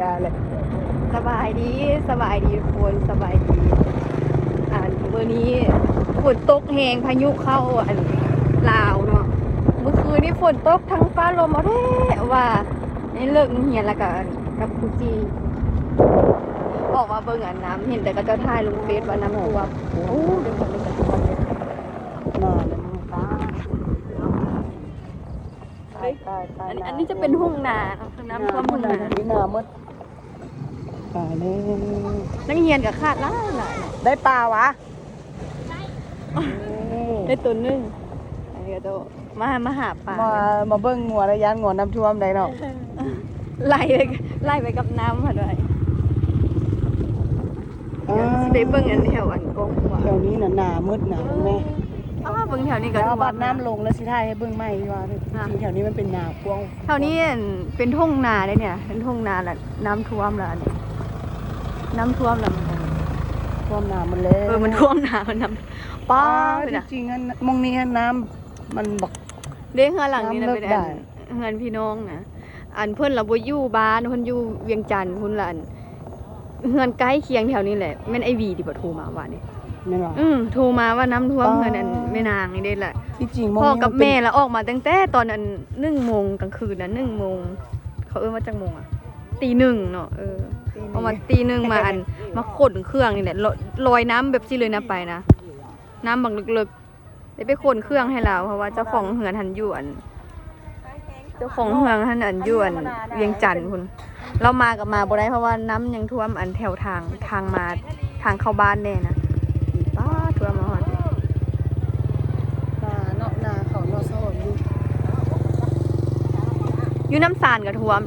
ສະບາຍດີ ສະບາຍດີທຸກຄົນ ສະບາຍດີ. ອັນ ມື້ນີ້ຝົນຕົກແຮງ ພາຍຸເຂົ້າ ອັນ ລາວເນາະ. ມື້ຄືນນີ້ຝົນຕົກທັງຟ້າລົມ ເອົາແທ້ວ່າ ໃນເລີກໂຮງຮຽນ ແລ້ວກະ ອັນ ກັບຄູຈີ ອອກມາເບິ່ງ ອັນ ນ້ຳ ເຫັນແຕ່ເຂົາເຈົ້າຖ່າຍລົງເຟສວ່ານ້ຳຖ້ວມ. ໂອ້ ເດີ່ນມາເລີຍກັນທຸກຄົນເລີຍ. ໜ້າແລ້ວ ຕາຍ ຕາຍ ຕາຍ ອັນ ຕາຍ ອັນນີ້ຈະເປັນທົ່ງນາເນາະ ນ້ຳຖ້ວມທົ່ງນາ ນີ້ໜ້າໝົດ. ຕາຍແລ້ວ ນັກຮຽນກໍຂາດຫຼາຍໆ. ໄດ້ປາຫວາ? ໂອ້ ໄດ້ຕົວໜຶ່ງ. ອັນນີ້ກໍຈະມາ ມາຫາປາ ມາ ມາເບິ່ງງົວ ແລ້ວຢ້ານງົວນ້ຳຖ້ວມໄດ໋ເນາະ. ໄຫຼໄປ ໄຫຼໄປກັບນ້ຳຫັ້ນໄດ໋. ອ່າ ດຽວຊິໄປເບິ່ງອັນແຖວອັນກອງຂົວ ແຖວນີ້ນະ ໜ້າໝົດນະແມ່. ອ້າ ເບິ່ງແຖວນີ້ກໍ ແລ້ວບາດນ້ຳລົງແລ້ວຊິຖ່າຍໃຫ້ເບິ່ງໃໝ່ວ່າ ອ່າ ຈິງໆແຖວນີ້ມັນເປັນນາກວ້າງ. ແຖວນີ້ ອັນ ເປັນທົ່ງນາເດ້ເນຍ ເປັນທົ່ງນາ ແລ້ວນ້ຳຖ້ວມ ແລ້ວອັນນີ້ນ້ຳຖ້ວມ ແລ້ວມັນ ຖ້ວມນາໝົດແລ້ວ. ເອີ ມັນຖ້ວມນາ ມັນນ້ຳ ປ້າ ອ່າ ເປັນນະ ທີ່ຈິງອັນ ໝ່ອງນີ້ນ້ຳມັນບັກ ເດ້ ເຮືອນຫຼັງນີ້ນະ ເປັນອັນ ເຮືອນພີ່ນ້ອງນະ. ອັນ ເພິ່ນລະບໍ່ຢູ່ບ້ານ ເພິ່ນຢູ່ວຽງຈັນພຸ້ນລະ. ອັນ ເຮືອນໃກ້ຄຽງແຖວນີ້ແຫຼະ. ແມ່ນອ້າຍຫວີຕິບໍ່ໂທມາວານນີ້? ແມ່ນຫວາ? ອື ໂທມາວ່ານ້ຳຖ້ວມເຮືອນອັນແມ່ນາງນີ້ເດ້ລະ. ທີ່ຈິງ ພໍ່ກັບແມ່ລະອອກມາຕັ້ງແຕ່ຕອນອັນໜຶ່ງໂມງກາງຄືນນະ ໜຶ່ງໂມງ. ເຂົາເອີ້ນວ່າຈັກໂມງອະ? ຕີໜຶ່ງເນາະ. ເອີ ອອກມາຕີໜຶ່ງ ມາອັນ ມາຂົນເຄື່ອງນີ້ແຫຼະ. ລອຍນ້ຳແບບຊີ້ເລີຍນະ ໄປນະ ນ້ຳບັກເລິກໆ. ໄດ້ໄປຂົນເຄື່ອງໃຫ້ລາວ ເພາະວ່າເຈົ້າຂອງເຮືອນຫັ້ນຢູ່ອັນ ເຈົ້າຂອງເຮືອນຫັ້ນອັນຢູ່ອັນວຽງຈັນພຸ້ນ. ລາວມາກໍມາບໍ່ໄດ້ ເພາະວ່ານ້ຳຍັງຖ້ວມອັນແຖວທາງ ທາງມາ ທາງເຂົ້າບ້ານແດ່ນະ. ປ້າ ຖ້ວມມາຮອດ ນາເນາະ ນາເຂົາເນາະ ສະອອນຢູ່ ຢູ່ນ້ຳຊານກໍຖ້ວມ.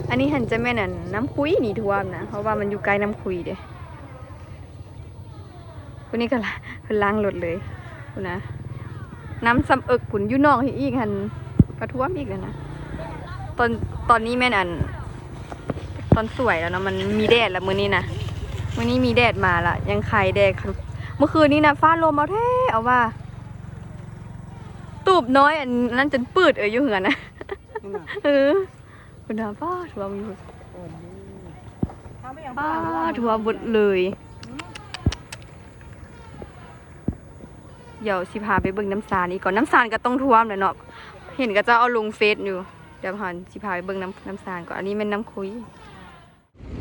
ອັນນີ້ຫັ້ນຈະແມ່ນອັນນ້ຳຄຸຍນີ້ຖ້ວມນະ ເພາະວ່າມັນຢູ່ໃກ້ນ້ຳຄຸຍເດ້. ຜູ້ນີ້ກໍ ເພິ່ນລ້າງລົດເລີຍພຸ້ນນະ. ນ້ຳຊຳເອິກພຸ້ນ ຢູ່ນອກອີກຫັ້ນກໍຖ້ວມອີກແລ້ວນະ. ຕອນ ຕອນນີ້ແມ່ນອັນ ຕອນສວຍແລ້ວເນາະ ມັນມີແດດລະມື້ນີ້ນະ. ມື້ນີ້ມີແດດມາລະ ຍັງຄາຍແດດ. ມື້ຄືນນີ້ນະ ຟ້າລົມເອົາແທ້ເອົາວ່າ ຕູບນ້ອຍອັນນັ້ນຈົນປືດເອີຍຢູ່ເຮືອນນະ. ເອີ ພຸ້ນນະ ປ້າ ຖ້ວມຢູ່ ປ້າ ຖ້ວມເບິດເລີຍ. ດຽວຊິພາໄປເບິ່ງນ້ຳຊານອີກກ່ອນ. ນ້ຳຊານກໍຕ້ອງຖ້ວມແຫຼະເນາະ ເຫັນເຂົາເຈົ້າເອົາລົງເຟສຢູ່. ດຽວເຮົາຊິພາໄປເບິ່ງນ້ຳ ນ້ຳຊານກ່ອນ. ອັນນີ້ແມ່ນນ້ຳຄຸຍ.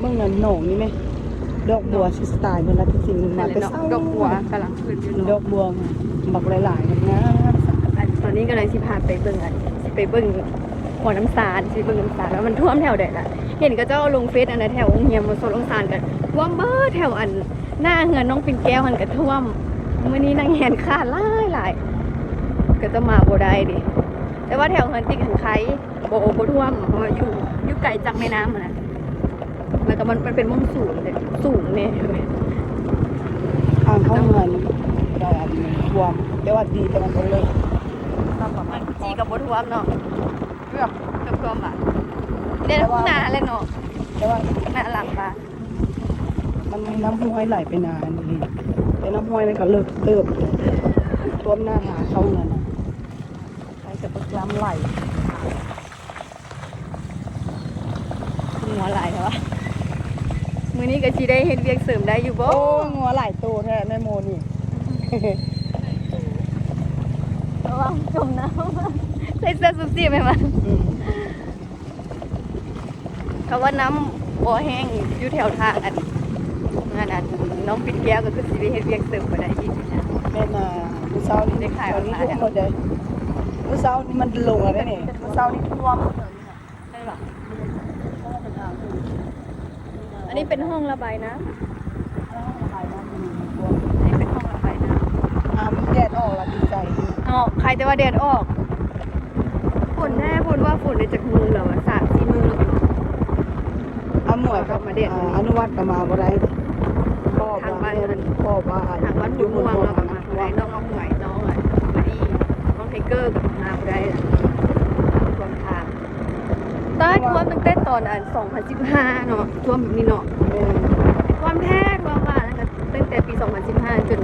ເບິ່ງນັ້ນໜອງນີ້ແມະ ດອກບົວຊິສະຕາຍເບິດລະ. ທີ່ຈິງມາແຕ່ເຊົ້າ ດອກບົວກຳລັງຂຶ້ນຢູ່ເນາະ ດອກບົວບັກຫຼາຍໆ ງາມໆ. ອັນ ຕອນນີ້ກຳລັງຊິພາໄປເບິ່ງ ອັນ ຊິໄປເບິ່ງຫົວນ້ຳຊານ ຊິເບິ່ງນ້ຳຊານວ່າມັນຖ້ວມແຖວໃດລະ. ເຫັນເຂົາເຈົ້າລົງເຟສອັນນະ ແຖວໂຮງຮຽນມ.ສ. ນ້ຳຊານກໍຖ້ວມເບິດ ແຖວອັນໜ້າເຮືອນນ້ອງປິ່ນແກ້ວຫັ້ນກໍຖ້ວມ. ມື້ນີ້ນັກຮຽນຂາດຫຼາຍໆ ກໍຈະມາບໍ່ໄດ້ເດ້. ແຕ່ວ່າແຖວເຮືອນຕິກຫັ້ນໄຄ ບໍ່ ບໍ່ຖ້ວມ ເພາະວ່າຢູ່ ຢູ່ໄກຈາກແມ່ນ້ຳຫັ້ນນະ. ແລ້ວກໍມັນ ມັນເປັນໝ່ອງສູງເດ້ ສູງແນ່. ທາງເຂົ້າເຮືອນກໍອັນຖ້ວມ ແຕ່ວ່າດີແຕ່ມັນບໍ່ເລິກ. ເຮືອນຄູຈີກໍບໍ່ຖ້ວມເນາະ ເກືອບ ເກືອບຖ້ວມບາດ. ແຕ່ວ່າ ແຕ່ວ່າໜ້າແຫຼະເນາະ ແຕ່ວ່າໜ້າຫຼັງບາດ. ມັນມີນ້ຳຫ້ວຍໄຫຼໄປນານີ້ ແຕ່ນ້ຳຫ້ວຍນັ້ນກໍເລິກເຕີບ ຖ້ວມໜ້າທາງເຂົ້າເຮືອນນະ. ໃຜຈະປຶກນ້ຳໄຫຼ ງົວຫຼາຍແທ້ວະ. ມື້ນີ້ກໍຊິໄດ້ເຮັດວຽກເສີມໄດ້ຢູ່ບໍ່? ໂອ້ ງົວຫຼາຍໂຕແທ້ແມ່ໂມນີ້. ລະວັງຈົມນ້ຳ ໃສ່ເສື້ອຊູບຊີບໃຫ້ມັນ. ອືມ ຖ້າວ່ານ້ຳບໍ່ແຫ້ງຢູ່ແຖວທາງອັນ ງານອັນນ້ອງປິ່ນແກ້ວ ກໍຄືຊິໄດ້ເຮັດວຽກເສີມບໍ່ໄດ້ອີກ. ແມ່ນນະ ມື້ເຊົ້ານີ້ໄດ້ຂາຍອອນລາຍ. ມື້ເຊົ້ານີ້ມັນລົງແລ້ວເດ້ນີ້ ມື້ເຊົ້ານີ້ຖ້ວມ. ອັນນີ້ເປັນຫ້ອງລະບາຍນ້ຳ. ອັນນີ້ເປັນຫ້ອງລະບາຍນ້ຳ. ອ່າ ມີແດດອອກລະດີໃຈເນາະ ໃຄແຕ່ວ່າແດດອອກ. ຝົນແທ້ ຝົນວ່າຝົນໄດ້ຈັກມື້ແລ້ວ ສາມສີ່ມື້ແລ້ວ. ອາໝວຍກັບ ອາ ອານຸວັດກໍມາບໍ່ໄດ້ ເພາະວ່າ ທາງບ້ານ ເພາະວ່າ ທາງບ້ານ ຢູ່ເມືອງ ເຮົາກໍມາບໍ່ໄດ້. ນ້ອງອາໝວຍ ນ້ອງ ອັນ ເບີດີ້ ນ້ອງໄທເກີ ກໍມາບໍ່ໄດ້ ທ່ວມທາງ. ຕາຍ ຖ້ວມຕັ້ງແຕ່ຕອນອັນ ສອງພັນສິບຫ້າເນາະ ຖ້ວມແບບນີ້ເນາະ. ແມ່ນ ຖ້ວມແທ້ ຖ້ວມວ່າຕັ້ງແຕ່ປີສອງພັນສິບຫ້າ ຈົນ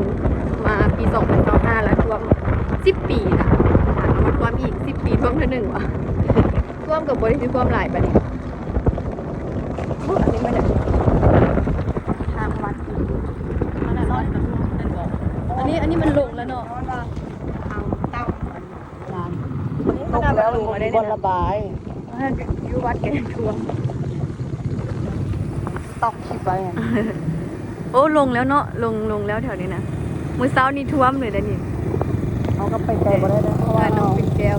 ມາປີສອງພັນຊາວຫ້າ ລະຖ້ວມສິບປີນະ. ຖາມວ່າຖ້ວມອີກສິບປີ ຖ້ວມເທື່ອໜຶ່ງຫວາ? ຖ້ວມກໍບໍ່ໄດ້ຊິຖ້ວມຫຼາຍປານນີ້. ອັນນີ້ມັນຫຍັງ? ທາງວັດ. ອັນນີ້ ອັນນີ້ມັນລົງແລ້ວເນາະ. ລົງແລ້ວ ບໍ່ມີບ່ອນລະບາຍ. ຢູ່ວັດກໍຍັງຖ້ວມ. ສະຕັອບຄລິບໄວ້. ໂອ້ ລົງແລ້ວເນາະ, ລົງ ລົງແລ້ວແຖວນີ້ນະ. ມື້ເຊົ້ານີ້ຖ້ວມເລີຍເດ້ນີ້. ເຮົາກໍໄປໄກບໍ່ໄດ້ເດ້ ເພາະວ່ານ້ອງປິ່ນແກ້ວ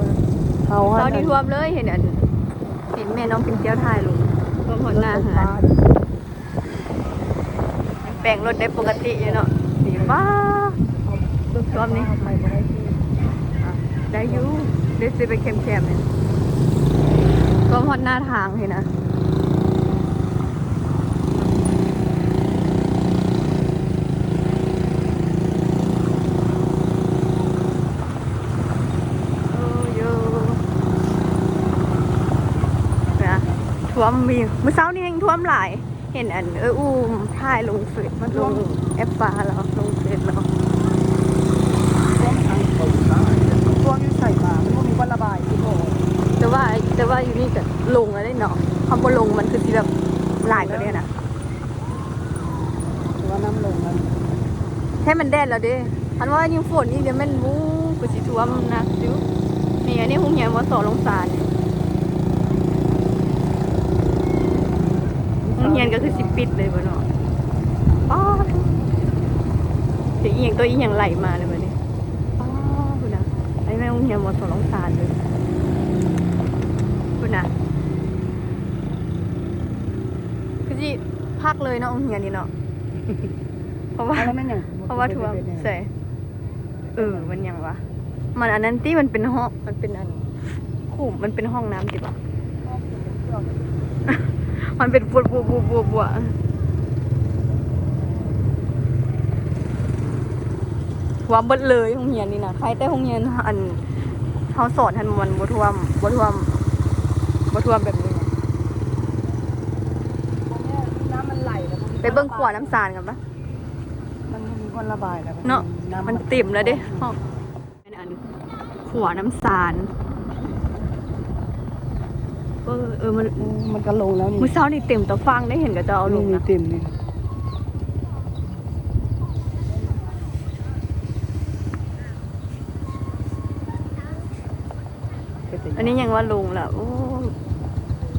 ເຮົາ ເຊົ້ານີ້ຖ້ວມເລີຍ. ເຫັນອັນ ເຫັນແມ່ນ້ອງປິ່ນແກ້ວຖ່າຍລົງ ຖ້ວມຮອດໜ້າເຮືອນ. ແປງລົດໄດ້ປົກກະຕິຢູ່ເນາະ. ນີ້ ວ້າ ຖ້ວມນີ້ ໄດ້ຢູ່ ໄດ້ຊິໄປແຄມໆ ນີ້ ຖ້ວມຮອດໜ້າທາງພີ້ນະ. ໂອ້ໂຢ ນະ ຖ້ວມມີ ມື້ເຊົ້ານີ້ແຮ່ງຖ້ວມຫຼາຍ. ເຫັນອັນເອື້ອຍອູ່ມຖ່າຍລົງເຟສ ລົງແອັບຟ້າແລ້ວ ລົງເຟສແລ້ວ. ຖ້ວມຢູ່ໃສມາ? ມັນບໍ່ມີບ່ອນລະບາຍ. ແຕ່ວ່າ ແຕ່ວ່າຢູ່ນີ້ກໍລົງແລ້ວເດ້ເນາະ. ຄັນບໍ່ລົງມັນຄືຊິແບບຫຼາຍກວ່ານີ້ນະ. ແຕ່ວ່ານ້ຳລົງແລ້ວ ແທ້ມັນແດດແລ້ວເດ້. ຄັນວ່າຍັງຝົນອີກນີ້ແມ່ນ ໂອ້ ກໍຊິຖ້ວມໜັກຢູ່. ນີ້ ອັນນີ້ໂຮງຮຽນ ມສ ລົງສານ. ໂຮງຮຽນກໍຄືຊິປິດເລີຍບໍ່ເນາະ. ປ້າດ ເສຍງອີ່ຫຍັງ ຕົວອີ່ຫຍັງໄຫຼມາເລີຍບັດນີ້. ປ້າດ ພຸ້ນນະ ອັນນີ້ແມ່ນໂຮງຮຽນ ມສ ລົງສານເລີຍ ພຸ້ນນະ. ຄືຊິພັກເລີຍເນາະ ໂຮງຮຽນນີ້ເນາະ. ເພາະວ່າ ເພາະວ່າຖ້ວມ ໃສ່ ເອີ ມັນຫຍັງວະ ມັນອັນນັ້ນຕິ ມັນເປັນຫ້ອງ ມັນເປັນອັນຂຸມ ມັນເປັນຫ້ອງນ້ຳຕິບໍ່? ມັນເປັນບວກໆໆໆ ຖ້ວມເບິດເລີຍໂຮງຮຽນນີ້ນະ. ໃຄແຕ່ໂຮງຮຽນອັນເຮົາສອນຫັ້ນມັນບໍ່ຖ້ວມ ບໍ່ຖ້ວມ ບໍ່ຖ້ວມແບບນີ້ນະ. ນ້ຳມັນໄຫຼແລ້ວ ໄປເບິ່ງຂົວນ້ຳສານກັນປະ. ມັນບໍ່ມີບ່ອນລະບາຍແລ້ວເນາະ ມັນເຕັມແລ້ວເດ້. ອັນ ຂົວນ້ຳສານ ເອີ ເອີ ມັນ ມັນກໍລົງແລ້ວນີ້. ມື້ເຊົ້ານີ້ເຕັມຕາຝັ່ງໄດ້ ເຫັນເຂົາເຈົ້າເອົາລົງນະ ເຕັມນີ້. ອັນນີ້ຍັງວ່າລົງລະ. ໂອ້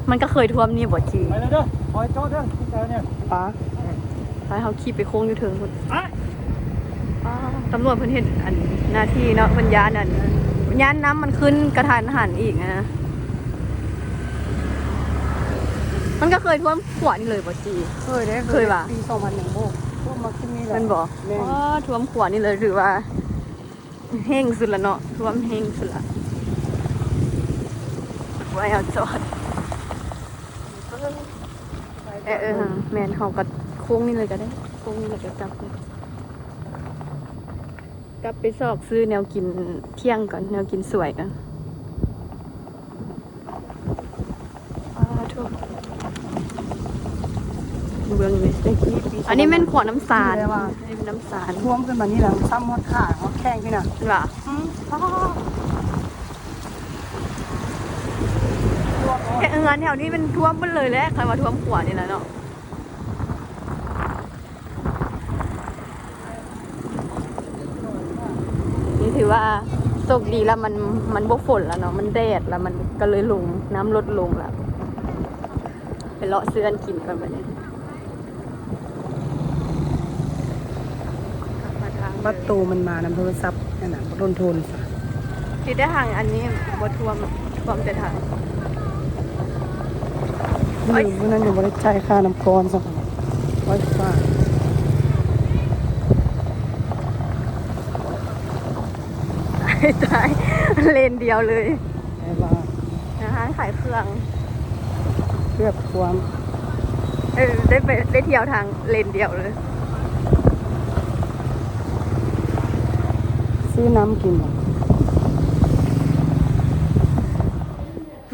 ມັນກໍເຄີຍຖ້ວມນີ້ບໍ່ຈີ? ໄປເລີຍເດີ ຂໍໃຫ້ຈອດເດີ ທີ່ແຖວນີ້ ປາ ໄປ ເຮົາຂີ່ໄປໂຄ້ງຢູ່ເທິງພຸ້ນ. ອ້າ ຕຳຫຼວດເພິ່ນເຮັດອັນໜ້າທີ່ເນາະ ເພິ່ນຢ້ານອັນ ຢ້ານນ້ຳມັນຂຶ້ນກະທັນຫັນອີກນະ. ມັນກໍເຄີຍຖ້ວມຂົວນີ້ເລີຍບໍ່ຈີ? ເຄີຍເດ້ ເຄີຍຫວາ? ປີສອງພັນໜຶ່ງ ໂອ້ ຖ້ວມມາຂຶ້ນນີ້ແຫຼະ ແມ່ນບໍ່? ແມ່ນ. ອໍ ຖ້ວມຂົວນີ້ເລີຍ ຖືວ່າ ແຮງສຸດລະເນາະ ຖ້ວມແຮງສຸດລະ. ໄວ້ເອົາຈອດ ເອີ ເອີ ແມ່ນ ເຮົາກໍໂຄ້ງນີ້ເລີຍກໍໄດ້ ໂຄ້ງນີ້ແລ້ວກໍກັບ ກັບໄປຊອກຊື້ແນວກິນທ່ຽງກ່ອນ ແນວກິນສວຍກ່ອນ. ອ້າ ໂທ້ ເບິ່ງນີ້ ອັນນີ້ແມ່ນຂົວນ້ຳສານ ອັນນີ້ແມ່ນນ້ຳສານ ຖ້ວມຂຶ້ນມານີ້ແລ້ວ ຊ້ຳຮອດຂາຮອດແຂ້ງພີ້ນະ ວ່າ ອືມ ອ້າ ແຖວເຮືອນແຖວນີ້ມັນຖ້ວມໝົດເລີຍແຫຼະ ຄັນວ່າຖ້ວມຂົວນີ້ນະເນາະ. ນີ້ຖືວ່າໂຊກດີລະ ມັນ ມັນບໍ່ຝົນລະເນາະ ມັນແດດລະ ມັນກໍເລີຍລົງ ນ້ຳລົດລົງລະ. ໄປເລາະຊື້ອັນກິນກ່ອນບັດນີ້. ບັດໂຕມັນມານຳໂທລະສັບນັ້ນນະ ບໍ່ທົນທົນ. ທີ່ໄດ້ທາງອັນນີ້ບໍ່ຖ້ວມ ຖ້ວມແຕ່ທາງ ເອີຍ ມື້ນັ້ນຍັງບໍ່ໄດ້ຈ່າຍຄ່ານ້ຳກ້ອນຊ້ຳ ໄວ້ຝາກ ຕາຍ ຕາຍ ເລນດຽວເລີຍ ໄດ້ວ່າ ຮ້ານຂາຍເຄື່ອງ ເກືອບຖ້ວມ ເອີ ໄດ້ໄປ ໄດ້ທ່ຽວທາງເລນດຽວເລີຍ. ຊື້ນ້ຳກິນ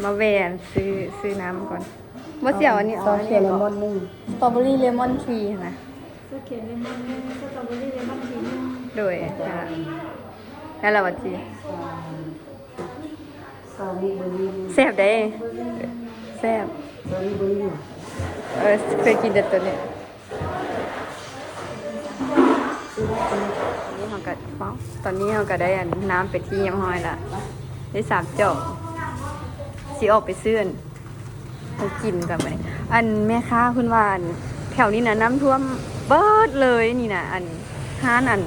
ມາແວ່ຊື້ ຊື້ນ້ຳກ່ອນ. ບໍ່ສຽວ ອັນນີ້ເອົາ ຊາຂຽວເລມອນໜຶ່ງ ສະຕໍເບີຣີເລມອນທີນະ. ຊາຂຽວເລມອນໜຶ່ງ ສະຕໍເບີຣີເລມອນທີໜຶ່ງ. ໂດຍ ໄດ້ລະວ່າທີ ແຊບເດ້ ແຊບ. ເອີ ເຄີຍກິນແຕ່ໂຕນີ້. ນີ້ເຮົາກໍ ຕອນນີ້ເຮົາກໍໄດ້ອັນ ນ້ຳເປັນທີ່ຮຽບຮ້ອຍລະ ໄດ້ສາມຈອກ ຊິອອກໄປຊື້ອັນ ຂອງກິນກ່ອນບັດນີ້. ອັນແມ່ຄ້າເພິ່ນວ່າ ອັນແຖວນີ້ນະ ນ້ຳຖ້ວມເບິດເລີຍນີ້ນະ. ອັນຮ້ານອັນ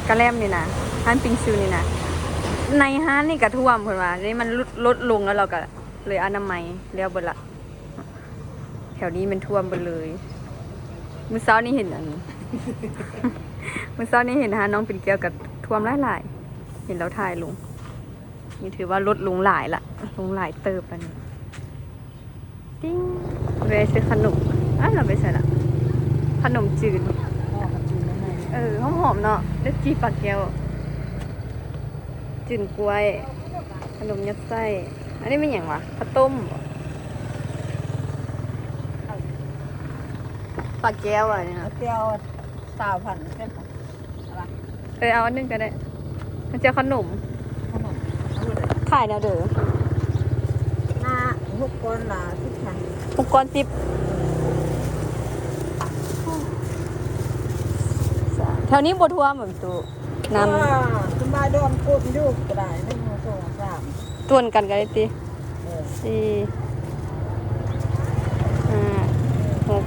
ກະແລັມນີ້ນະ ຮ້ານປິງຊູນີ້ນະ ໃນຮ້ານນີ້ກະຖ້ວມ ເພິ່ນວ່າ. ນີ້ມັນຫຼຸດ ຫຼຸດລົງແລ້ວ ລາວກະເລີຍອະນາໄມແລ້ວເບິດລະ. ແຖວນີ້ມັນຖ້ວມເບິດເລີຍ. ມື້ເຊົ້ານີ້ເຫັນອັນ ມື້ເຊົ້ານີ້ເຫັນຮ້ານນ້ອງປິ່ນແກ້ວກະຖ້ວມຫຼາຍໆ ເຫັນລາວຖ່າຍລົງ. ນີ້ຖືວ່າລົດລົງຫຼາຍລະ ລົງຫຼາຍເຕີບລະນີ້. ຕິ້ງ ແວ່ຊື້ຂະໜົມ. ອ້າວ ລາວໄປໃສລະ? ຂະໜົມຈືນ. ເອີ ຫອມໆເນາະ ເລືອກຈີ່ປາແກ້ວ ຈືນກ້ວຍ ຂະໜົມຍັດໄສ້. ອັນນີ້ແມ່ນຫຍັງຫວາ? ເຂົ້າຕົ້ມບໍ? ປາແກ້ວອັນນີ້ນະ ແກ້ວ ຊາວພັນ ເອີ ເອົາອັນໜຶ່ງກໍໄດ້. ມັນຈະຂະໜົມ ຂະໜົມ ຂາຍແນວໃດ? ຫ້າ ຫົກກ້ອນລະສິບພັນ. ຫົກກ້ອນສິບ. ແຖວນີ້ບໍ່ຖ້ວມບໍຕູ້? ນ້ຳ ສະບາຍ ດອນກົນຢູ່ກໍໄດ້ ໜຶ່ງ ສອງ ສາມ ຕວນກັນກໍໄດ້ຕິ. ເອີ ສີ່ ຫ້າ ຫົກ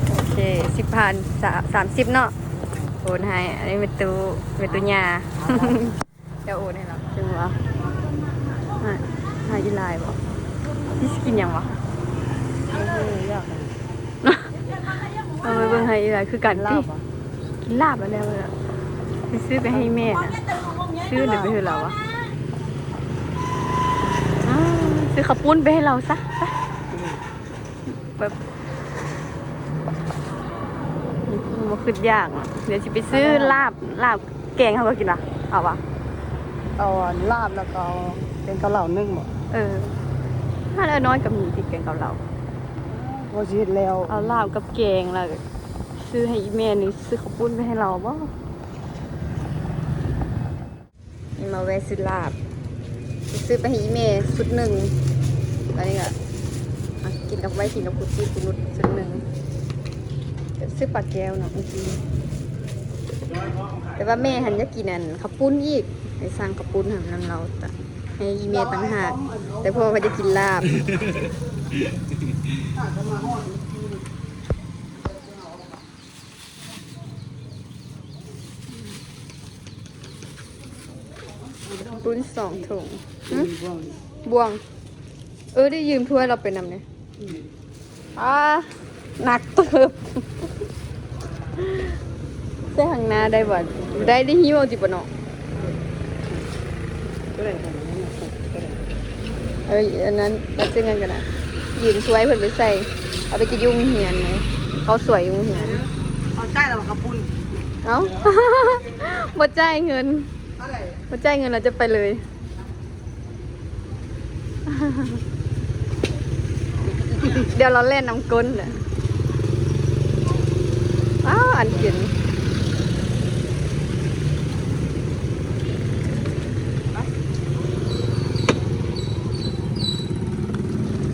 ໂອເຄ ສິບພັນ ສາມ ສາມສິບເນາະ ໂອນໃຫ້. ອັນນີ້ແມ່ຕູ້ ແມ່ຕູ້ຍ່າ ດຽວໂອນໃຫ້ລາວ. ເປັນຫຍັງຫວາ? ຫາ ຫາອີ່ຫຼາຍບໍ? ຊິກິນຫຍັງຫວາ? ເອົາໄປເບິ່ງໃຫ້ອີ່ຫຼາຍຄືກັນຕິ. ກິນລາບແລ້ວ ຊິຊື້ໄປໃຫ້ແມ່ນະ ຊື້ໄປໃຫ້ລາວອະ. ຊື້ເຂົ້າປຸ້ນໄປໃຫ້ລາວຊະ ແບບ ບໍ່ຄິດຢາກ. ດຽວຊິໄປຊື້ລາບ ລາບແກງເຮົາກໍກິນວະ ເອົາວະ? ເອົາລາບ ແລ້ວກໍແກງເກົາເຫຼົ່າໜຶ່ງບໍ? ເອີ ຮ້ານເອື້ອຍນ້ອຍກໍມີຕິ ແກງເກົາເຫຼົ່າ. ບໍ່ຊິເຮັດແລ້ວ ເອົາລາບກັບແກງ ແລ້ວຊື້ໃຫ້ອີ່ແມ່ໜຶ່ງ ຊື້ເຂົ້າປຸ້ນໄປໃຫ້ລາວບໍ? ນີ້ມາແວ່ຊື້ລາບ ຊື້ໄປໃຫ້ອີ່ແມ່ຊຸດໜຶ່ງ. ອັນນີ້ກໍ ອ່ະ ກິນກັບໄວ້ ກິນກັບຄຸກກີ້ຄຸກນຸດຊຸດໜຶ່ງ. ຊື້ປາແກ້ວເນາະມື້ກີ້ ແຕ່ວ່າແມ່ຫັ້ນຢາກກິນອັນເຂົ້າປຸ້ນອີກ ໄປສັ່ງເຂົ້າປຸ້ນຫັ້ນນຳລາວ ໃຫ້ອີ່ແມ່ຕ່າງຫາກ ແຕ່ພໍ່ເພິ່ນຢາກກິນລາບ. ປຸ້ນສອງຖົງ. ຫຶ? ບ່ວງ. ເອີ ໄດ້ຢືມຖ້ວຍລາວໄປນຳເດ້. ອາ ໜັກເຕີບ. ໃສ່ຂ້າງໜ້າໄດ້ບໍ່? ໄດ້ ໄດ້ຫິ້ວຕິບໍ່ເນາະ? ເອີ ອັນນັ້ນ ລະຊື້ເງິນກັນນະ ຢືມຊ່ວຍເພິ່ນໄປໃສ່ ເອົາໄປກິນຢູ່ໂຮງຮຽນ ເຂົ້າສວຍຢູ່ໂຮງຮຽນ. ເອົາໃຈແລ້ວກະປຸ້ນ. ເອົ້າ ບໍ່ຈ່າຍເງິນ ບໍ່ຈ່າຍເງິນ ລາວຈະໄປເລີຍ. ດຽວລາວແລ່ນນຳກົ້ນເດີ. ອ້າວ ອັນກິນ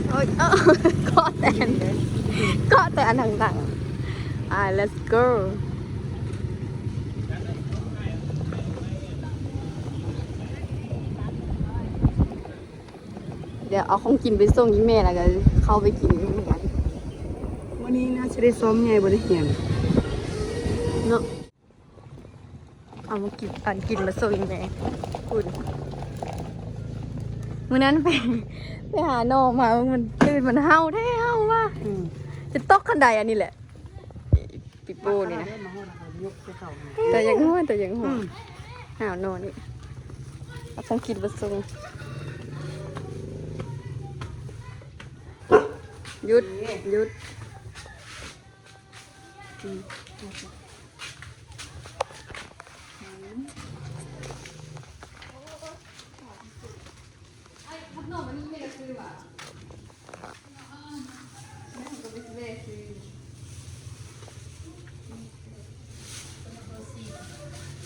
ໂອ້ຍ ເກາະແຕ່ອັນ ເກາະແຕ່ອັນຫຼັງໆ. ອ່າ let's go. ດຽວເອົາຂອງກິນໄປສົ່ງອີ່ແມ່ ແລ້ວກໍເຂົ້າໄປກິນຢູ່ໂຮງຮຽນ. ມື້ນີ້ໜ້າຈະໄດ້ຊ້ອມໃຫຍ່ ບໍ່ໄດ້ຮຽນເນາະ. ເອົາມາກິນ ອັນກິນມາສົ່ງອີ່ແມ່ພຸ້ນ. ມື້ນັ້ນໄປ ໄປຫາໜໍ່ມາ ມັນຕື່ນ ມັນເຫົ່າແທ້ ເຫົ່າວ່າ ອືມ ຈະຕົກຄັນໄດອັນນີ້ແຫຼະ. ປີໂປ້ນີ້ນະ ຕາຢາກຫົວ ຕາຢາກຫົວ. ອືມ ຫາວນອນອີກ ເອົາຂອງກິນມາສົ່ງ. ຢຸດ ຢຸດ. ອືມ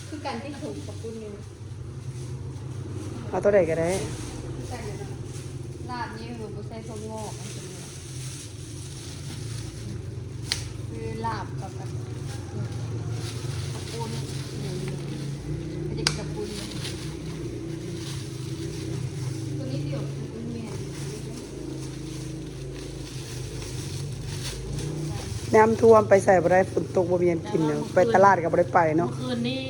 ຄືກັນຕິ ຖົງເຂົ້າປຸ້ນນີ້ນະ ເອົາໂຕໃດກໍໄດ້ ຄືກັນເນາະ. ລາບນີ້ມັນບໍ່ໃສ່ຖົງງອກ ມັນເປັນ ເອີ ກັບ ກັບ ກັບປຸ້ນ ເຂົາຈະກິນກັບປຸ້ນ ໂຕນີ້ດຽວ ນ້ຳຖ້ວມໄປໃສບໍ່ໄດ້ ຝົນຕົກບໍ່ມີຫຍັງກິນເນາະ ໄປຕະຫຼາດກໍບໍ່ໄດ້ໄປເນາະ. ມື້ຄືນນີ້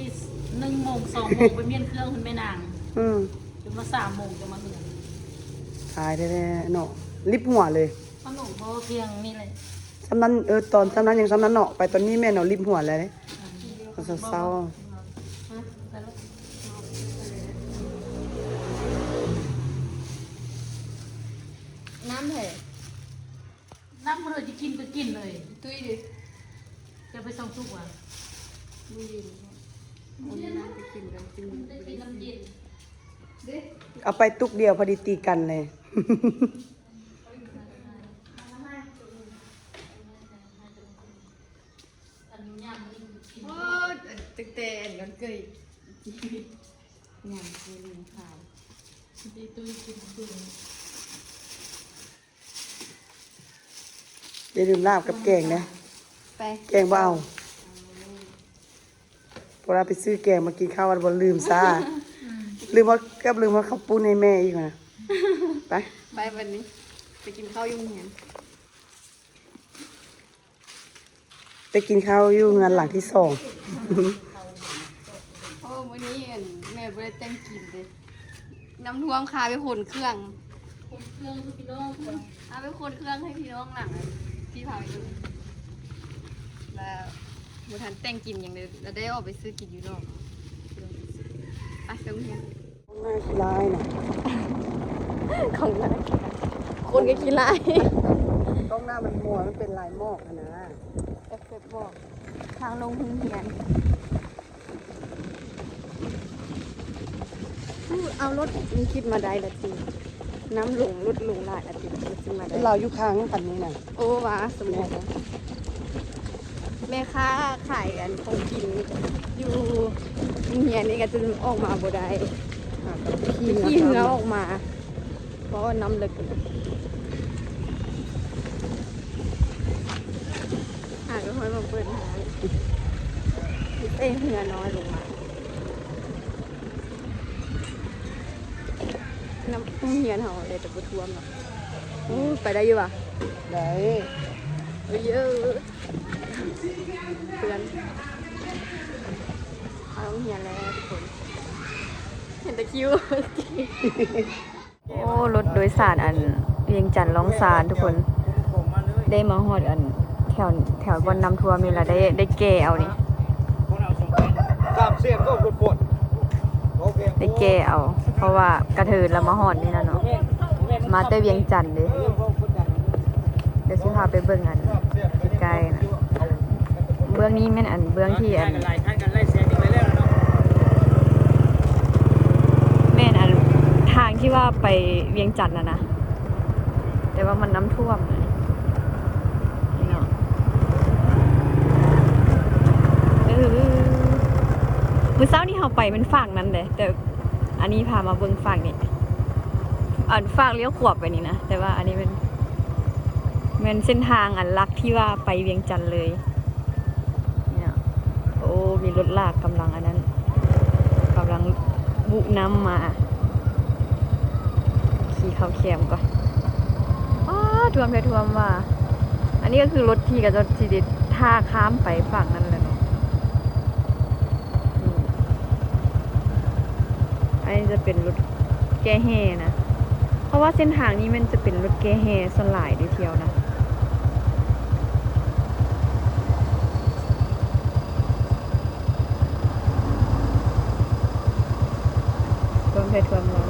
ໜຶ່ງໂມງ ສອງໂມງ ໄປມ້ຽນເຄື່ອງພຸ້ນແມ່ນາງ ອືມ ຈົນວ່າສາມໂມງຈັ່ງມາເຮືອນ. ຕາຍແທ້ໆເນາະ ລິບຫົວເລີຍ. ຂະໜົມພໍພຽງນີ້ແຫຼະ ສ່ຳນັ້ນ ເອີ ຕອນສ່ຳນັ້ນຍັງສ່ຳນັ້ນເນາະ ໄປຕອນນີ້ແມ່ນເອົາລິບຫົວແລ້ວເດ້ ອືມ ເຊົາໆ. ຮະ? ໄປແລ້ວ ນ້ຳໃຜ? ນ້ຳເພິ່ນຊິກິນກໍກິນເລີຍ. ຕຸ້ຍເດ ຈະໄປສ່ອງຕຸກຫວາ? ບໍ່ເຢັນ ເອົານ້ຳໄປກິນກັນ ກິນ ໄດ້ກິນນ້ຳເຢັນເດ້. ເອົາໄປຕຸກດຽວພໍດີຕີກັນເລີຍ. ໂອ້ຍ ຕັ້ງແຕ່ອັນນັ້ນເຄີຍ ຍາມຄືນຂາຍ ຢ່າລືມລາບກັບແກງເດ້. ໄປ ແກງບໍ່ເອົາ. ເວລາໄປຊື້ແກງມາກິນເຂົ້າວັດບໍ່ລືມຊາ ອືມ ລືມວ່າ ກັບລືມວ່າເຂົ້າປຸ້ນໃຫ້ແມ່ອີກນະ. ໄປ ໄປບັດນີ້ ໄປກິນເຂົ້າຢູ່ໂຮງຮຽນ ໄປກິນເຂົ້າຢູ່ເຮືອນຫຼັງທີສອງ. ໂອ້ ມື້ນີ້ ອັນ ແມ່ບໍ່ໄດ້ແຕ່ງກິນເດ້ ນ້ຳຖ້ວມ ຄາໄປຂົນເຄື່ອງ ຂົນເຄື່ອງຄືພີ່ນ້ອງ ພາໄປຂົນເຄື່ອງໃຫ້ພີ່ນ້ອງຫຼັງທີ່ພາໄປຢູ່ ແລ້ວບໍ່ທັນແຕ່ງກິນຫຍັງເລີຍ ແລ້ວໄດ້ອອກໄປຊື້ກິນຢູ່ນອກ. ໄປໂຮງຮຽນ ກ້ອງໜ້າຂີ້ຮ້າຍນະ ກ້ອງໜ້າຂີ້ຮ້າຍ ຄົນກໍຂີ້ຮ້າຍ ກ້ອງໜ້າມັນມົວ ມັນເປັນລາຍໝອກຫັ້ນນະ ເອັບເຊັບໝອກ ທາງລົງໂຮງຮຽນ. ອູ້ ເອົາລົດ ມັນຄິດມາໄດ້ລະຕິ ນ້ຳລົງ ລົດລົງຫຼາຍລະຕິ ມັນຊິມາໄດ້ ລາວຢູ່ຂ້າງຄັນນີ້ນະ. ໂອ້ ວ່າສົມມຸດນະ ແມ່ຄ້າຂາຍອັນຂອງກິນຢູ່ໂຮງຮຽນນີ້ກໍຈະອອກມາບໍ່ໄດ້ ຂີ່ເຮືອອອກມາ ເພາະວ່ານ້ຳເລິກ ຫາກໍຄ່ອຍມາເປີດຫາ ເອີ ເຮືອນ້ອຍລົງມາ. ນ້ຳໂຮງຮຽນເຮົາແລ້ວຈະບໍ່ຖ້ວມເນາະ. ໂອ້ ໄປໄດ້ຢູ່ຫວາ? ໄດ້ ເອີ ເພື່ອນ ເຂົ້າໂຮງຮຽນແລ້ວທຸກຄົນ ເຫັນແຕ່ຄິວ. ໂອ້ ລົດໂດຍສານອັນວຽງຈັນລ່ອງຊານທຸກຄົນ ໄດ້ມາຮອດອັນແຖວ ແຖວບ່ອນນ້ຳຖ້ວມນີ້ລະ ໄດ້ ໄດ້ແກ່ເອົານີ້ ໄດ້ແກ່ເອົາ ເພາະວ່າກະເທີນລະມາຮອດນີ້ລະເນາະ ມາແຕ່ວຽງຈັນເດ້. ດຽວຊິພາໄປເບິ່ງອັນໃກ້ໆນະ ເບື້ອງນີ້ແມ່ນອັນເບື້ອງທີ່ອັນ ແມ່ນອັນທາງທີ່ວ່າໄປວຽງຈັນນະນະ ແຕ່ວ່າມັນນ້ຳຖ້ວມນະ ນີ້ເນາະ. ເອີ ມື້ເຊົ້ານີ້ເຮົາໄປແມ່ນຟາກນັ້ນເດ້ ແຕ່ ອັນນີ້ພາມາເບິ່ງຟາກນີ້ ອັນຟາກລ້ຽວຂວາໄປນີ້ນະ ແຕ່ວ່າອັນນີ້ແມ່ນ ແມ່ນເສັ້ນທາງອັນຫຼັກທີ່ວ່າໄປວຽງຈັນເລີຍ. ນີ້ນະ ໂອ້ ມີລົດລາກກຳລັງອັນນັ້ນ ກຳລັງບຸນ້ຳມາ ຂີ່ເຂົ້າແຄມກ່ອນ. ອ້າ ຖ້ວມແທ້ຖ້ວມວ່າ ອັນນີ້ກໍຄືລົດທີ່ເຂົາເຈົ້າຊິໄດ້ຖ້າຂ້າມໄປຟາກນັ້ນແຫຼະເນາະ. ອືມ ອັນນີ້ຈະເປັນລົດແກ່ແຮ່ນະ ເພາະວ່າເສັ້ນທາງນີ້ແມ່ນຈະເປັນລົດແກ່ແຮ່ສ່ວນຫຼາຍເດ້ທ່ຽວນະ. ຖ້ວມແທ້ຖ້ວມວ່າ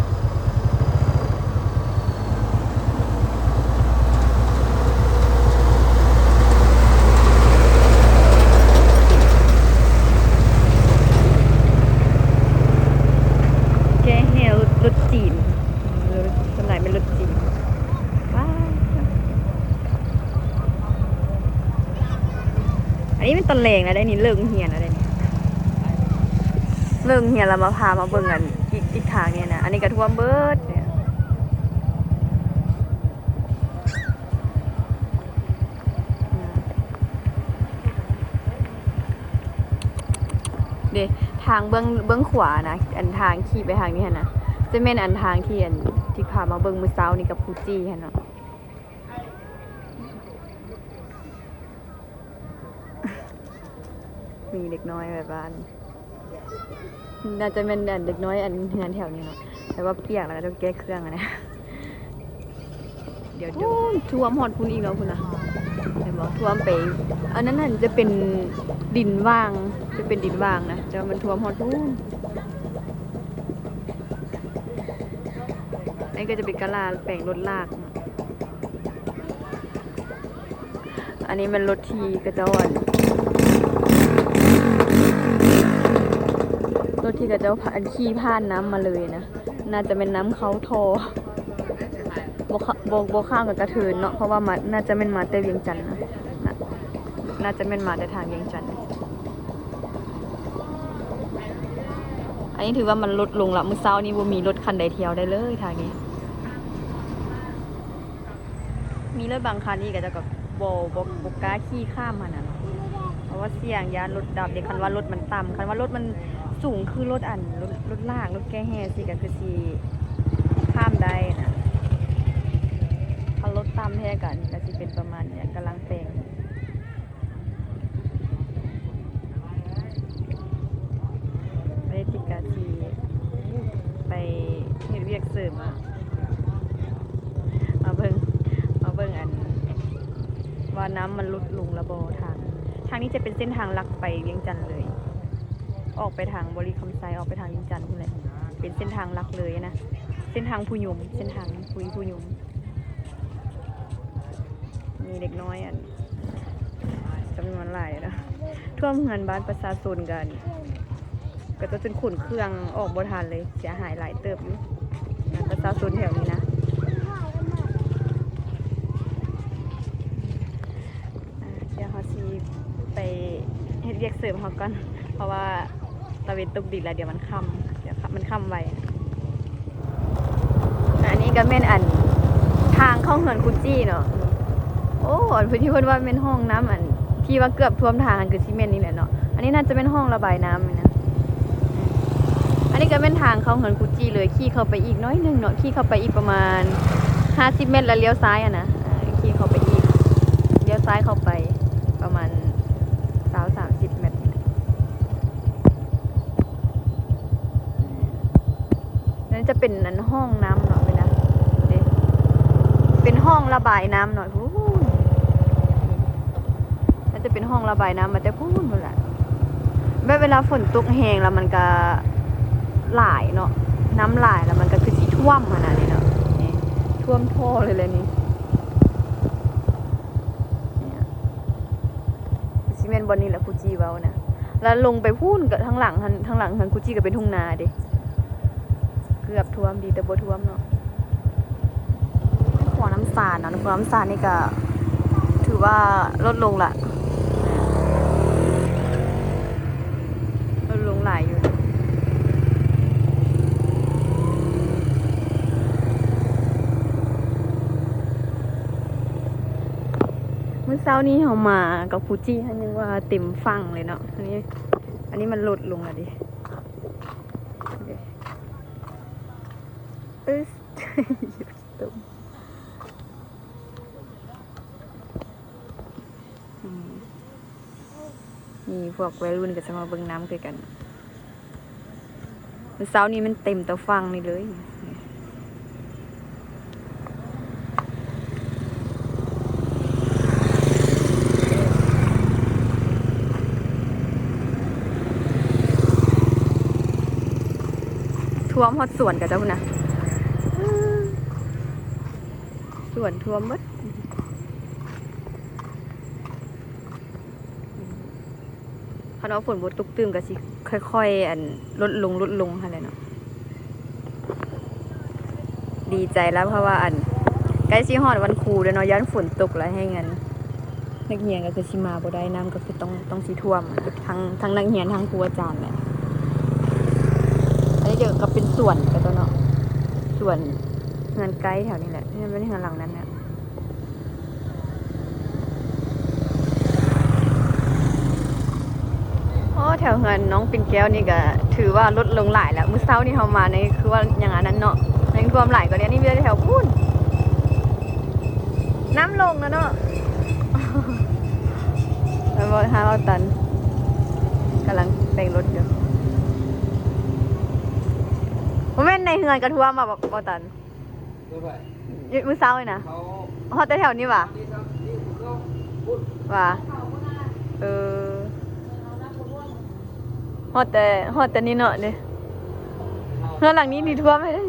ແກ່ແຮ່ລົດ ລົດຈີນ ລົດ ສ່ວນຫຼາຍແມ່ນລົດຈີນ. ວ້າວ ອັນນີ້ແມ່ນຕອນແລງແລ້ວເດ້ນີ້ ເລີກຮຽນແລ້ວເດ້ນີ້ ເລີກຮຽນແລ້ວມາພາມາເບິ່ງອັນອີກ ອີກທາງນີ້ນະ ອັນນີ້ກໍຖ້ວມເບິດນີ້. ອືມ ເດ້ ທາງເບື້ອງ ເບື້ອງຂວານະ ອັນທາງຂີ່ໄປທາງນີ້ຫັ້ນນະ ຈະແມ່ນອັນທາງທີ່ ອັນທີ່ພາມາເບິ່ງມື້ເຊົ້ານີ້ກັບຄູຈີ່ຫັ້ນເນາະ. ມີເດັກນ້ອຍແບບວ່າ ອັນ ໜ້າຈະແມ່ນ ອັນ ເດັກນ້ອຍ ອັນ ເຮືອນແຖວນີ້ເນາະ ແບບວ່າປຽກແລ້ວກໍຕ້ອງແກ້ເຄື່ອງຫັ້ນນະ. ດຽວ ໂອ້ ຖ້ວມຮອດພຸ້ນອີກແລ້ວພຸ້ນນະ ເຫັນບໍ່? ຖ້ວມໄປ ອັນນັ້ນຫັ້ນຈະເປັນດິນຫວ່າງ ຈະເປັນດິນຫວ່າງນະ ແຕ່ວ່າມັນຖ້ວມຮອດພຸ້ນ. ອັນນີ້ກໍຈະເປັນກາລາແປງລົດລາກເນາະ. ອັນນີ້ແມ່ນລົດທີ່ເຂົາເຈົ້າ ອັນ ລົດທີ່ເຂົາເຈົ້າ ອັນ ຂີ່ຜ່ານນ້ຳມາເລີຍນະ ໜ້າຈະແມ່ນນ້ຳເຂົ້າທໍ່ ບໍ່ ບໍ່ ບໍ່ຂ້າມກັບກະເທີນເນາະ ເພາະວ່າມາ ໜ້າຈະແມ່ນມາແຕ່ວຽງຈັນນະ ໜ້າ ໜ້າຈະແມ່ນມາແຕ່ທາງວຽງຈັນ. ອັນນີ້ຖືວ່າມັນຫຼຸດລົງລະ ມື້ເຊົ້ານີ້ບໍ່ມີລົດຄັນໃດທ່ຽວໄດ້ເລີຍທາງນີ້. ມີລົດບາງຄັນນີ້ເຂົາເຈົ້າກໍບໍ່ ບໍ່ ບໍ່ກ້າຂີ່ຂ້າມຫັ້ນນະເນາະ ເພາະວ່າສ່ຽງຢ້ານລົດດັບເດ້. ຄັນວ່າລົດມັນຕ່ຳ ຄັນວ່າລົດມັນສູງຄືລົດ ອັນ ລົດ ລົດລາກ ລົດແກ່ແຮ່ຊີ້ກໍຄືຊິຂ້າມໄດ້ນະ. ຄັນລົດຕ່ຳແທ້ກໍ ອັນນີ້ກໍຊິເປັນປະມານນີ້ ກຳລັງແປງ. ໄປຕິກາຊີ ໄປເຮັດວຽກເສີມ ມາເບິ່ງ ມາເບິ່ງ ອັນ ວ່ານ້ຳມັນຫຼຸດລົງລະບໍ່. ທາງ ທາງນີ້ຈະເປັນເສັ້ນທາງຫຼັກໄປວຽງຈັນເລີຍ ອອກໄປທາງບໍລິຄຳໄຊ ອອກໄປທາງວຽງຈັນພຸ້ນແຫຼະ ເປັນເສັ້ນທາງຫຼັກເລີຍນະ ເສັ້ນທາງຜູ້ຍົມ ເສັ້ນທາງຜູ້ ຜູ້ຍົມ. ມີເດັກນ້ອຍ ອັນ ຈຳນວນຫຼາຍເນາະ ຖ້ວມເຮືອນບ້ານປະຊາຊົນກັນ ເຂົາເຈົ້າຈົນຂົນເຄື່ອງອອກບໍ່ທັນເລີຍ ເສຍຫາຍຫຼາຍເຕີບຢູ່ ປະຊາຊົນແຖວນີ້ນະ. ອ່າ ດຽວເຮົາຊິໄປເຮັດວຽກເສີມເຮົາກ່ອນ ເພາະວ່າຕາເວັນຕົກດິນແລ້ວ ດຽວມັນຄ່ຳ ດຽວ ມັນຄ່ຳໄວ. ອັນນີ້ກໍແມ່ນ ອັນ ທາງເຂົ້າເຮືອນຄູຈີ່ເນາະ. ໂອ້ ອັນທີ່ເພິ່ນວ່າແມ່ນຮ່ອງນ້ຳ ອັນທີ່ວ່າເກືອບຖ້ວມທາງ ອັນຄືຊິແມ່ນນີ້ແຫຼະເນາະ. ອັນນີ້ໜ້າຈະແມ່ນຮ່ອງລະບາຍນ້ຳນີ້ນະ. ອັນນີ້ກໍແມ່ນທາງເຂົ້າເຮືອນຄູຈີ່ເລີຍ ຂີ່ເຂົ້າໄປອີກໜ້ອຍໜຶ່ງເນາະ ຂີ່ເຂົ້າໄປອີກປະມານຫ້າສິບແມັດ ແລ້ວລ້ຽວຊ້າຍຫັ້ນນະ. ອ່າ ຂີ່ເຂົ້າໄປອີກ ລ້ຽວຊ້າຍເຂົ້າໄປປະມານຊາວ ສາມສິບແມັດ. ນັ້ນຈະເປັນອັນຮ່ອງນ້ຳເນາະ ເປັນນະ ເດ້ ເປັນຮ່ອງລະບາຍນ້ຳເນາະ. ພຸ້ນ ໜ້າຈະເປັນຮ່ອງລະບາຍນ້ຳມາແຕ່ພຸ້ນພຸ້ນລະ. ແບບເວລາຝົນຕົກແຮງລະມັນກະຫຼາຍເນາະ ນ້ຳຫຼາຍລະມັນກະຄືຊິຖ້ວມຫັ້ນນະ ນີ້ເນາະ ນີ້ຖ້ວມທໍ່ເລີຍແຫຼະນີ້. ຊິແມ່ນບ່ອນນີ້ແຫຼະຄູຈີ່ເວົ້ານະ ແລ້ວລົງໄປພຸ້ນກະທາງຫຼັງຫັ້ນ ທາງຫຼັງຫັ້ນຄູຈີ່ກະເປັນທົ່ງນາເດ້ ເກືອບຖ້ວມ ດີແຕ່ບໍ່ຖ້ວມເນາະ. ຂົວນ້ຳສານເນາະ ຂົວນ້ຳສານນີ້ກະຖືວ່າຫຼຸດລົງລະ ຫຼຸດລົງຫຼາຍຢູ່. ມື້ເຊົ້ານີ້ເຮົາມາກັບຄູຈີ່ຫັ້ນຍັງວ່າເຕັມຝັ່ງເລີຍເນາະ ອັນນີ້ ອັນນີ້ມັນຫຼຸດລົງລະເດ ເອີ ຕົມ ອືມ ມີພວກໄວລຸ້ນກໍຈະມາເບິ່ງນ້ຳຄືກັນ. ມື້ເຊົ້ານີ້ມັນເຕັມແຕ່ຝັ່ງນີ້ເລີຍ ຖ້ວມຮອດສວນເຂົາເຈົ້າພຸ້ນນະ ສວນຖ້ວມເບິດ. ຄັນວ່າຝົນບໍ່ຕົກຕື່ມກໍຊິຄ່ອຍໆ ອັນ ຫຼຸດລົງ ຫຼຸດລົງຫັ້ນແຫຼະເນາະ. ດີໃຈແລ້ວ ເພາະວ່າ ອັນ ໃກ້ຊິຮອດວັນຄູແລ້ວເນາະ ຢ້ານຝົນຕົກແລ້ວແຮ່ງ ອັນ ນັກຮຽນກໍຄືຊິມາບໍ່ໄດ້ ນ້ຳກໍຄືຕ້ອງ ຕ້ອງຊິຖ້ວມ ທັງ ທັງນັກຮຽນ ທັງຄູອາຈານແຫຼະ. ອັນນີ້ດຽວກໍເປັນສວນເຂົາເຈົ້າເນາະ ສວນເຮືອນໃກ້ແຖວນີ້ແຫຼະ ເຮືອນ ເຮືອນຫຼັງນັ້ນແຫຼະ. ໂອ້ ແຖ ຖວເຮືອນນ້ອງປິ່ນແກ້ວນີ້ກໍຖືວ່າລົດລົງຫຼາຍແລ້ວ. ມື້ເຊົ້ານີ້ເຮົາມານີ້ຄືວ່າຍັງອັນນັ້ນເນາະ, ຍັງຖ້ວມຫຼາຍກວ່ານີ້. ອັນນີ້ມີແຕ່ແຖວພຸ້ນ ນ້ຳລົງແລ້ວເນາະ. ແລ້ວບໍ່ ຫາເວົ້າຕັນກຳລັງແປງລົດຢູ່. ບໍ່ແມ່ນໃນເຮືອນກໍຖ້ວມບໍ່ ບໍ່ຕັນ? ມື້ເຊົ້ານີ້ນະ ເຂົາຮອດແຕ່ແຖວນີ້ຫວາ? ນີ້ ນີ້ຄືເຂົາພຸ້ນຫວາ? ເອີ ຮອດແຕ່ ຮອດແຕ່ນີ້ເນາະ. ເດ້ ເຮືອນຫຼັງນີ້ນີ້ຖ້ວມໃຫ້ເດ້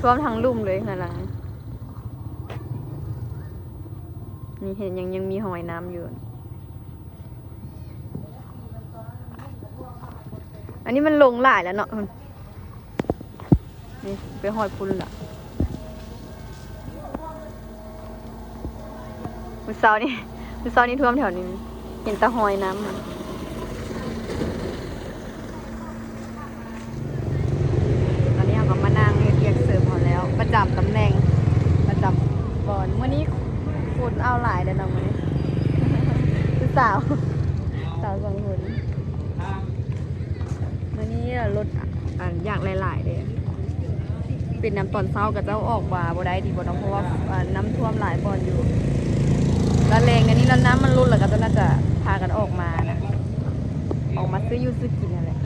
ຖ້ວມທັງລຸ່ມເລີຍເຮືອນຫຼັງນີ້. ນີ້ເຫັນ ຍັງ ຍັງມີຮອຍນ້ຳຢູ່. ອັນນີ້ມັນລົງຫຼາຍແລ້ວເນາະ. ນີ້ໄປຮອດພຸ້ນລະ. ມື້ເຊົ້ານີ້ ມື້ເຊົ້ານີ້ຖ້ວມແຖວນີ້ ເຫັນແຕ່ຮອຍນ້ຳ. ຕອນນີ້ເຮົາກໍມານັ່ງເຮັດວຽກເສີມເຮົາແລ້ວ ປະຈຳຕຳແໜ່ງ ປະຈຳບ່ອນ. ມື້ນີ້ຝົນເອົາຫຼາຍເດ້ເນາະມື້ນີ້ ຜູ້ສາວ ສາວສອງຄົນ. ມື້ນີ້ລົດ ອັນ ຢາກຫຼາຍໆເດ້ ເປັນນຳຕອນເຊົ້າເຂົາເຈົ້າອອກມາບໍ່ໄດ້ຕິບໍ່ເນາະ ເພາະວ່າ ອັນ ນ້ຳຖ້ວມຫຼາຍບ່ອນຢູ່. ລະແລງອັນນີ້ລະນ້ຳມັນຫຼຸດ ລະເຂົາເຈົ້າໜ້າຈະພາກັນອອກມານະ ອອກມາຊື້ຢູ່ຊື້ກິນຫັ້ນແຫຼະ.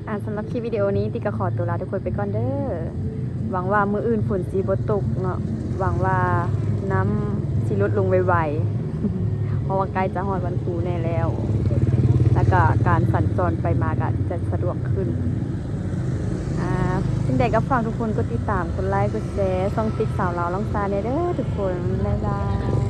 ອ່າ ສຳລັບຄລິບວິດີໂອນີ້ ຕິກກໍຂໍຕົວລາທຸກຄົນໄປກ່ອນເດີ. ຫວັງວ່າມື້ອື່ນຝົນຊິບໍ່ຕົກເນາະ, ຫວັງວ່ານ້ຳຊິຫຼຸດລົງໄວໆ ເພາະວ່າໃກ້ຈະຮອດວັນຄູແດ່ແລ້ວ ແລ້ວກໍການສັນຈອນໄປມາກໍຈະສະດວກຂຶ້ນ. ອ່າ ສິ່ງໃດກໍຝາກທຸກຄົນກົດຕິດຕາມ ກົດໄລ ກົດແຊ ຊ່ອງຕິກສາວລາວລ້ອງຊາແດ່ເດີທຸກຄົນ. ບາຍບາຍ.